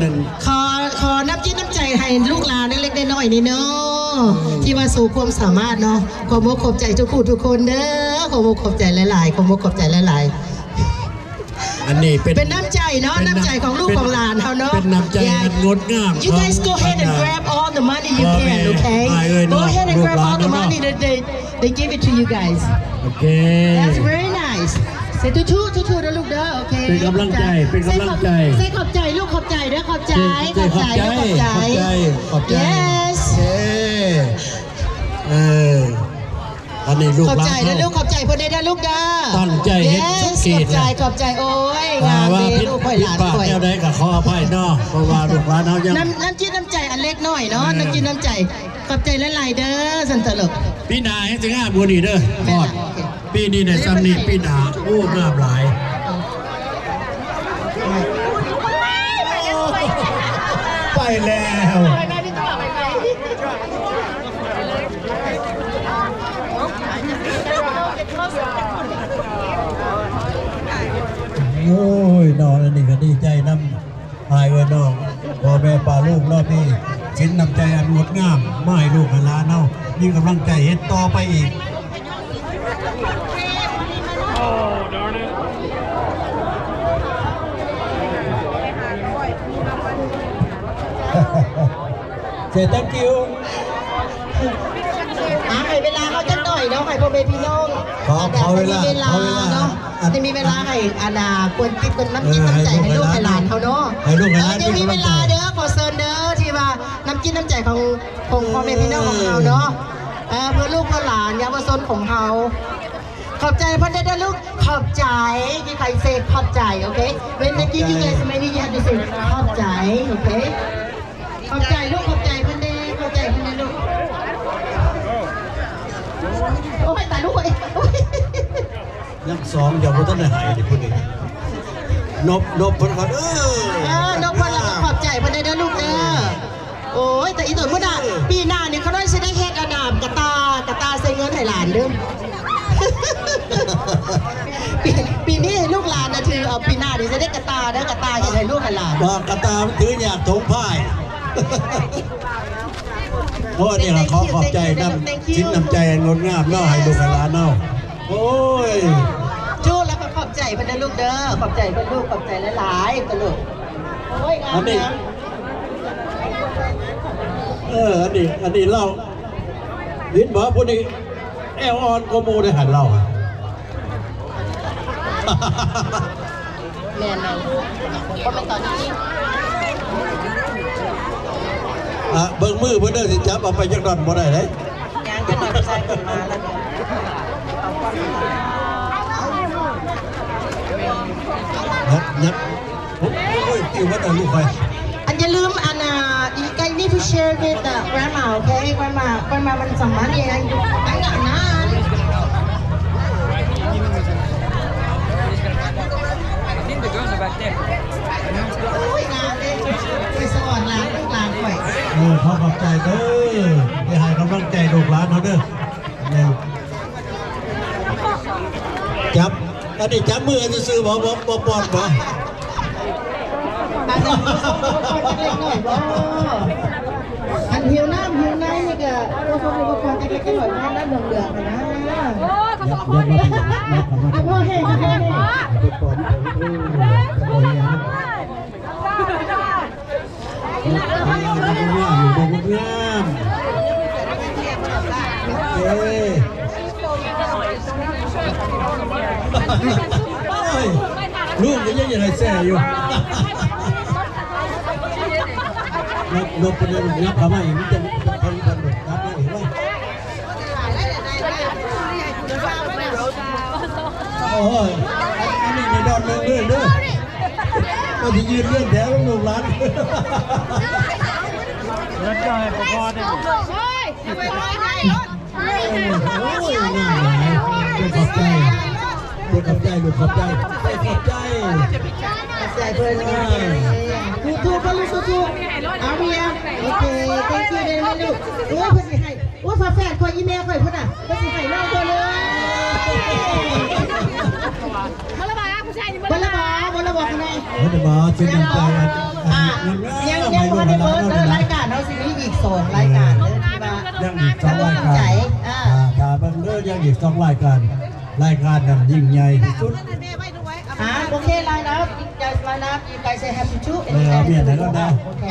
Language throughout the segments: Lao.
ໜຶ່ງ ຂໍ ຂໍນ້ຳຈິດນ້ຳໃຈໃຫ້ລູກຫຼານເລັກໆນ້ອຍໆນີ້ເນາະ ອືມ ທີ່ວ່າໂຊຄວາມສາມາດເນາະ. ຂອບອົກຂອບໃຈທຸກຜູ້ທຸກຄົນເດີ ຂອບອົກຂອບໃຈຫຼາຍໆ ຂອບອົກຂອບໃຈຫຼາຍໆ. ອັນນີ້ເປັນ ເປັນນ້ຳໃຈເນາະ ເປັນນ້ຳ ນ້ຳໃຈຂອງລູກ ເປັນ ຂອງຫຼານເຮົາເນາະ. ເປັນນ້ຳໃຈ yeah ອັນງົດງາມ You guys go ahead and grab all the money you can, okay? Go ahead and grab all the money that they, they give it to you guys. ໂອເຄ That's very nice. Say ທຸໆ ທຸໆເດີລູກເດີ ໂອເຄ ເປັນກຳລັງໃຈ ເປັນກຳລັງໃຈ ໃສ່ຂອບໃຈລູກ ຂອບໃຈເດີ ຂອບໃຈ ຂອບໃຈ ຂອບໃຈ ຂອບໃຈ Yes ເອີ ອັນນີ້ລູກ ຂອບໃຈເດີລູກ ຂອບໃຈເພິ່ນເດີລູກເດີ ຕັ້ງໃຈເຮັດ Yes ຂອບໃຈ ຂອບໃຈ ໂອ້ຍ ງາມເດ້ລູກຂ້ອຍ ຫຼານຂ້ອຍ ແນວໃດກໍຂໍອະໄພເນາະ ເພາະວ່າລູກຫຼານເຮົາຍັງ ນ້ຳ ນ້ຳຈິດນ້ຳໃຈອັນເລັກນ້ອຍເນາະ ເອີ ນ້ຳຈິດນ້ຳໃຈ ຂອບໃຈຫຼາຍໆເດີ ສັນຕະຫຼົກ ປີໜ້າແຮງຊິງາມກວ່ານີ້ເດີ ແມ່ນລະ ໂອເຄ ປີນີ້ໄດ້ຊ່ຳນີ້ ປີໜ້າ ໂອ້ ງາມຫຼາຍ ໄປແລ້ວ ໂອ້ຍ ເນາະ ອັນນີ້ກໍດີໃຈນຳ ອ້າຍເອີຍນ້ອງ ພໍ່ແມ່ປ້າລຸງເນາະ ມີສິນນ້ຳໃຈອັນງົດງາມມາໃຫ້ລູກໃຫ້ຫຼານເຮົາ ມີກຳລັງໃຈເຮັດຕໍ່ໄປອີກ. Say thank you. ອ່າ ໃຫ້ເວລາເຮົາຈັກໜ້ອຍເນາະ ໃຫ້ພໍ່ແມ່ພີ່ນ້ອງ ຂໍ ຂໍເວລາ ເວລາ ຂໍເວລາເນາະ ອາດ ຈະມີເວລາໃຫ້ ອັນນ່າ ຄວນຈິດ ຄວນນ້ຳຈິດນ້ຳໃຈ ເອີ ໃຫ້ລູກໃຫ້ຫຼານເຮົາເນາະ ໃຫ້ລູກໃຫ້ຫຼານ ເອີ ຍັງມີເວລາເດີ ຂໍເຊີນເດີ ທີ່ວ່ານ້ຳຈິດນ້ຳໃຈຂອງ ຂອງພໍ່ແມ່ພີ່ນ້ອງຂອງເຮົາເນາະ ເອີ ເພື່ອລູກເພື່ອຫຼານເຍົາວະຊົນຂອງເຮົາ ຂອບໃຈເພິ່ນເດີລູກ ຂອບໃຈ You can say ຂອບໃຈ ໂອເຄ When they give you guys money you have to say ຂອບໃຈ ໂອເຄ ຂອບໃຈລູກ ຂອບໃຈເພິ່ນເດ້ ຂອບໃຈເພິ່ນເດ້ລູກ ໂອ້ຍ ຕາຍລູກເອີຍ ຍັງສອງ ຍັງບໍ່ທັນໄດ້ໃຫ້ເດ້ຜູ້ນີ້ ນົບ ນົບເພິ່ນກ່ອນ ເອີ ເອີ ນົບເພິ່ນ ແລ້ວກໍຂອບໃຈເພິ່ນເດີລູກເດີ ໂອ້ຍ ແຕ່ອີ່ຕົນພຸ້ນນະ ເອີ ປີໜ້ານີ້ຂ້ານ້ອຍຊິໄດ້ເຮັດອັນນ່າ ກະຕ່າ ກະຕ່າໃສ່ເງິນໃຫ້ຫຼານເດີ ປີ ປີນີ້ໃຫ້ລູກຫຼານນະຖືເອົາ ປີໜ້ານີ້ຊິໄດ້ກະຕ່າເດີ ກະຕ່າເຮັດໃຫ້ລູກໃຫ້ຫຼານ ວ່າກະຕ່າມັນຖືຍາກຖົງພາຍ ໂອ້ ອັນນີ້ລະ ຂໍຂອບໃຈນຳ Thank you ສິນນ້ຳໃຈອັນງົດງາມເນາະ ໃຫ້ລູກໃຫ້ຫຼານເຮົາ ໂອ້ຍ ຈູ້ ແລ້ວກໍຂອບໃຈເພິ່ນເດີລູກເດີ ຂອບໃຈເພິ່ນລູກ ຂອບໃຈຫຼາຍໆ ເດີລູກ ໂອ້ຍ ງາມ ອັນນີ້ ງາມ ເອີ ອັນນີ້ ອັນນີ້ລາວ ເຫັນບໍ່ ຜູ້ນີ້ແອວອ່ອນກວ່າໝູ່ເດ້ ຫັ້ນລາວ ແມ່ນແມ່ນ ບໍ່ແມ່ນຕອນນີ້ ອ່ະ ເບິ່ງມືເພິ່ນເດີ ຊິຈັບເອົາໄປຈັກດອນບໍ່ໄດ້ເດ້ ຍ່າງຈັກໜ້ອຍຜູ້ຊາຍຂຶ້ນມາແລ້ວ ຍັບ ຍັບ ໂອ້ຍ ປິວໝົດແລ້ວລູກຂ້ອຍ ອັນຢ່າລືມ ອັນນ່າ you guys need to share with the grandma, okay? Grandma, grandma want some money and I got none. ໂອ້ຍ ງາມເດ້ ໄປສະອອນຫຼານ ລູກຫຼານຂ້ອຍ ເອີ ຂໍຂອບໃຈເດີ ໄດ້ໃຫ້ກຳລັງໃຈລູກຫຼານເຮົາເດີ ແມ່ນ ຈັບ ອັນນີ້ຈັບມືຊື່ໆ ບໍ່ ບໍ່ ບໍ່ປ້ອນບໍ່ ອັນນັ້ນບໍ່ ບໍ່ປ້ອນຈັກເລັກນ້ອຍບໍ່ ອັນຫິວນ້ຳຫິວໃນນີ້ກະບໍ່ສົມ ບໍ່ປ້ອນຈັກເລັກຈັກນ້ອຍ ເພາະນັ້ນເຫຼືອງໆຫັ້ນນະ ໂອ້ຍ ເຂົາສອງຄົນນີ້ ອັນພໍແຫ້ງ ພໍແຫ້ງ ໄປປ້ອນ ເອີ ບໍ່ແຫ້ງ ງາມ ງາມ ງາມ ງາມ ເອີ ໂອ້ຍ ລູກກໍຍັງຢາກໃຫ້ແຊຢູ່ ນົບ ນົບ ເພິ່ນຍັບເຂົ້າມາອີກ ມັນຈະ ເພິ່ນ ເພິ່ນ ເພິ່ນ ເພິ່ນ ເພິ່ນ ເພິ່ນ ເພິ່ນ ເພິ່ນ ເພິ່ນ ເພິ່ນ ເພິ່ນ ເພິ່ນ ເພິ່ນ ເພິ່ນ ເພິ່ນ ໂອ້ຍ ອັນນີ້ໄດ້ດອນໜຶ່ງເລີຍເດີ ກໍຊິຢືນຮຽງແຖວນຳລູກຫຼານ ເງິນກໍໃຫ້ພໍໆເດ້ ໂອ້ຍ ງາມຫຼາຍ ຂອບໃຈ ຂອບໃຈ ລູກ ຂອບໃຈ ຂອບໃຈ ຂອບໃຈເພິ່ນ ເອີ ທຸກໆ ເພິ່ນລູກທຸກໆ ເອົາເມຍ ໂອເຄ thank you ເດີລູກ ໂອ້ຍ ເພິ່ນຊິໃຫ້ ໂອ້ຍ ຝາແຝດຂ້ອຍ ອີ່ແມ່ຂ້ອຍພຸ້ນນະ ເພິ່ນຊິໃຫ້ນ້ອງເພິ່ນເລີຍ ມາລະບາຍ ເບິດແລ້ວບໍ່? ເບິດແລ້ວບໍ່? ເບິດແລ້ວບໍ່? ເປັນກຳລັງໃຈ ອ່າ ຍັງ ຍັງບໍ່ທັນໄດ້ເບິດເດີ. ລາຍການເຮົາຊິມີອີກສອງລາຍການເດີ ທີ່ວ່າ ຍັງອີກສອງລາຍການ ໃຈ ອ່າ ຖ້າເບິ່ງເດີ ຍັງອີກສອງລາຍການ. ລາຍການນັ້ນຍິ່ງໃຫຍ່ທີ່ສຸດ. ອ່າ ໂອເຄ line up, you guys line up, you guys say happy to ເອີ ເອົາແມ່ນແລ້ວນະ. ໂອເຄ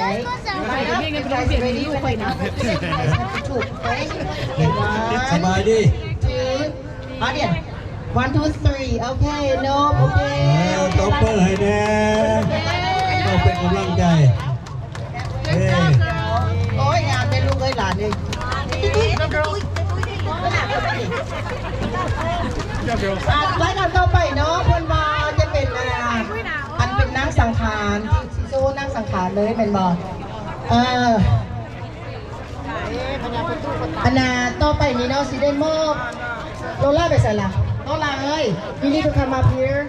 line up, you guys ready? Happy to, okay? ສະບາຍດີ audience. One, two, three. ໂອເຄ ນບ ໂອເຄ ເອີ ຕົບມືໃຫ້ແດ່ ຕ້ອງເປັນກຳລັງໃຈ. ເອີ ໂອ້ຍ ງາມເດ້ລູກເອີຍ ຫຼານເອີຍ. ອ່າ ລາຍການຕໍ່ໄປເນາະ ເພິ່ນວ່າຈະເປັນ ອ່າ ອັນເປັນນາງສັງຂານ ທີ່ຊິໂຊນາງສັງຂານເລີຍແມ່ນບໍ່? ເອີ ອັນນ່າ ຕໍ່ໄປນີ້ເນາະ ຊິໄດ້ມອບ ໂລລາໄປໃສລະ? ໂລລາເອີຍ you need to come up here.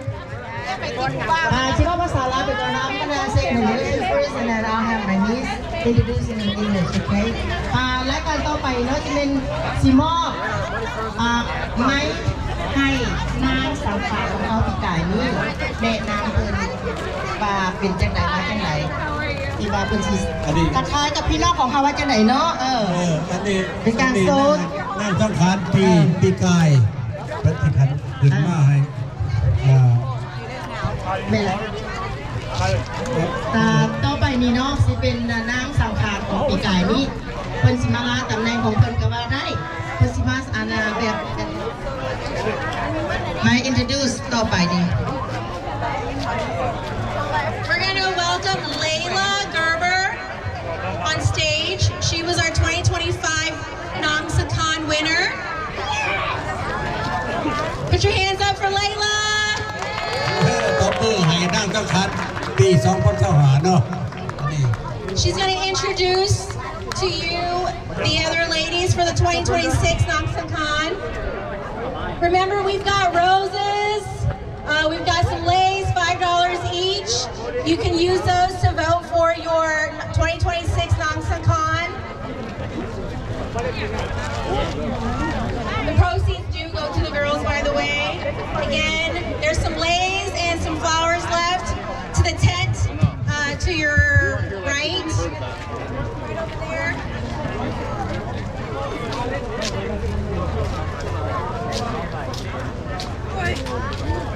ອ່າ ຊິເວົ້າພາສາລາວໄປກ່ອນນະ I'm gonna say in English first and then I'll have my niece introducing in English, okay? ອ່າ ລາຍການຕໍ່ໄປເນາະ ຈະແມ່ນຊິມອບ ອ່າ ໄມໃຫ້ນາງສາວຂາວຂອງເຮົາປີກາຍນີ້ ແນະນຳເພິ່ນວ່າເປັນຈັ່ງໃດມາຈັ່ງໃດ ທີ່ວ່າເພິ່ນຊິ ອັນນີ້ ທັກທາຍກັບພີ່ນ້ອງຂອງເຮົາວ່າຈັ່ງໃດເນາະ. ເອີ ເອີ ອັນນີ້ ເປັນການ ອັນນີ້ ໂຊນ ນາງ ນາງສັງຂານປີ ອ່າ ປີກາຍ ເພິ່ນຊິຂັນຂຶ້ນມາໃຫ້ ອ່າ ອ່າ ແມ່ນລະ. ອ່າ ຕໍ່ໄປນີ້ເນາະ ຊິເປັນນາງສັງຂານຂອງປີກາຍນີ້ ເພິ່ນຊິມາລາຕຳແໜ່ງຂອງເພິ່ນກໍວ່າໄດ້ ເພິ່ນຊິມາ ອັນນ່າ ແບບ ມາ introduce ຕໍ່ໄປນີ້. We're gonna welcome Layla Gerber on stage. She was our twenty twenty-five Nang Sakan winner. Put your hands up for Layla. ຕົບມືໃຫ້ນາງສັງຂານປີສອງພັນຊາວຫ້າເນາະ. She's gonna introduce to you the other ladies for the twenty twenty-six Nang Sakan. Remember, we've got roses. Uh, we've got some leis, five dollars each. You can use those to vote for your twenty twenty-six Nang Sakan. The proceeds do go to the girls, by the way. Again, there's some leis and some flowers left to the tent, uh, to your right. Right over there.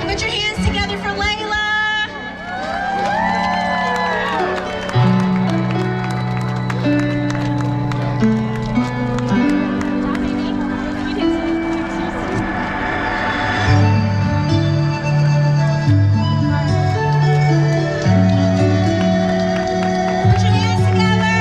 Put your hands together for Layla. Put your hands together.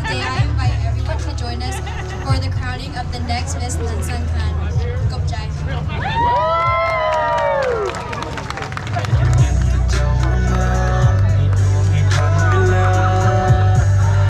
เดย์ I invite everyone to join us for the crowning of the next Miss Nang Sakan.